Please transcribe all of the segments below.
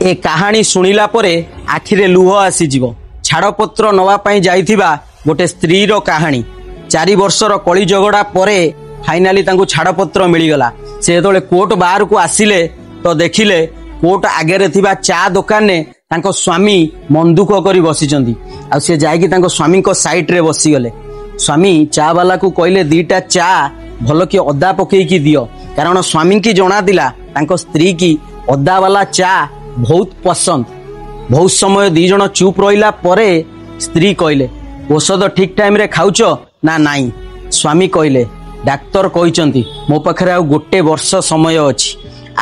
ଏ କାହାଣୀ ଶୁଣିଲା ପରେ ଆଖିରେ ଲୁହ ଆସିଯିବ। ଛାଡ଼ପତ୍ର ନେବା ପାଇଁ ଯାଇଥିବା ଗୋଟେ ସ୍ତ୍ରୀର କାହାଣୀ। 4 ବର୍ଷର କଳି ଝଗଡ଼ା ପରେ ଫାଇନାଲି ତାଙ୍କୁ ଛାଡ଼ପତ୍ର ମିଳିଗଲା। ସେ ଯେତେବେଳେ କୋର୍ଟ ବାହାରକୁ ଆସିଲେ ତ ଦେଖିଲେ କୋର୍ଟ ଆଗରେ ଥିବା ଚା ଦୋକାନରେ ତାଙ୍କ ସ୍ୱାମୀ ମନଦୁଃଖ କରି ବସିଛନ୍ତି। ଆଉ ସେ ଯାଇକି ତାଙ୍କ ସ୍ୱାମୀଙ୍କ ସାଇଡରେ ବସିଗଲେ। ସ୍ୱାମୀ ଚା ବାଲାକୁ କହିଲେ, 2ଟା ଚା ଭଲ କି ଅଦା ପକେଇକି ଦିଅ। କାରଣ ସ୍ୱାମୀଙ୍କି ଜଣାଥିଲା ତାଙ୍କ ସ୍ତ୍ରୀ କି ଅଦା ବାଲା ଚା ବହୁତ ପସନ୍ଦ। ବହୁତ ସମୟ 2 ଜଣ ଚୁପ୍ ରହିଲା ପରେ ସ୍ତ୍ରୀ କହିଲେ, ଔଷଧ ଠିକ ଟାଇମରେ ଖାଉଛ ନା ନାଇଁ? ସ୍ୱାମୀ କହିଲେ, ଡାକ୍ତର କହିଛନ୍ତି ମୋ ପାଖରେ ଆଉ 1 ବର୍ଷ ସମୟ ଅଛି।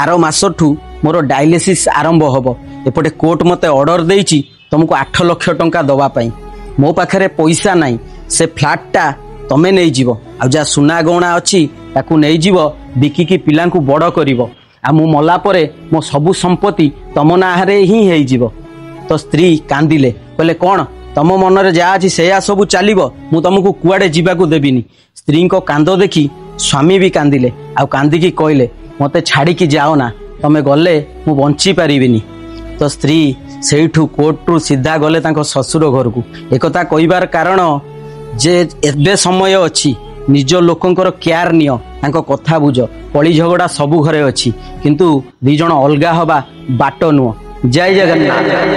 ଆର ମାସଠୁ ମୋର ଡାଇଲିସିସ୍ ଆରମ୍ଭ ହବ। ଏପଟେ କୋର୍ଟ ମୋତେ ଅର୍ଡର ଦେଇଛି ତମକୁ 8 ଲକ୍ଷ ଟଙ୍କା ଦବା ପାଇଁ। ମୋ ପାଖରେ ପଇସା ନାହିଁ। ସେ ଫ୍ଲାଟଟା ତମେ ନେଇଯିବ, ଆଉ ଯାହା ସୁନା ଗହଣା ଅଛି ତାକୁ ନେଇଯିବ, ବିକିକି ପିଲାଙ୍କୁ ବଡ଼ କରିବ। ଆଉ ମୁଁ ମଲା ପରେ ମୋ ସବୁ ସମ୍ପତ୍ତି ତମ ନାଁରେ ହିଁ ହେଇଯିବ। ତ ସ୍ତ୍ରୀ କାନ୍ଦିଲେ, କହିଲେ, କ'ଣ ତମ ମନରେ ଯାହା ଅଛି ସେଇଆ ସବୁ ଚାଲିବ? ମୁଁ ତମକୁ କୁଆଡ଼େ ଯିବାକୁ ଦେବିନି। ସ୍ତ୍ରୀଙ୍କ କାନ୍ଦ ଦେଖି ସ୍ୱାମୀ ବି କାନ୍ଦିଲେ, ଆଉ କାନ୍ଦିକି କହିଲେ, ମୋତେ ଛାଡ଼ିକି ଯାଅ ନା, ତମେ ଗଲେ ମୁଁ ବଞ୍ଚି ପାରିବିନି। ତ ସ୍ତ୍ରୀ ସେଇଠୁ କୋର୍ଟରୁ ସିଧା ଗଲେ ତାଙ୍କ ଶ୍ୱଶୁର ଘରକୁ। ଏକଥା କହିବାର କାରଣ ଯେ ଏବେ ସମୟ ଅଛି, ନିଜ ଲୋକଙ୍କର କେୟାର ନିଅ, ତାଙ୍କ କଥା ବୁଝ। କଳି ଝଗଡ଼ା ସବୁ ଘରେ ଅଛି, କିନ୍ତୁ 2 ଜଣ ଅଲଗା ହବା ବାଟ ନୁହଁ। ଜୟ ଜଗନ୍ନାଥ।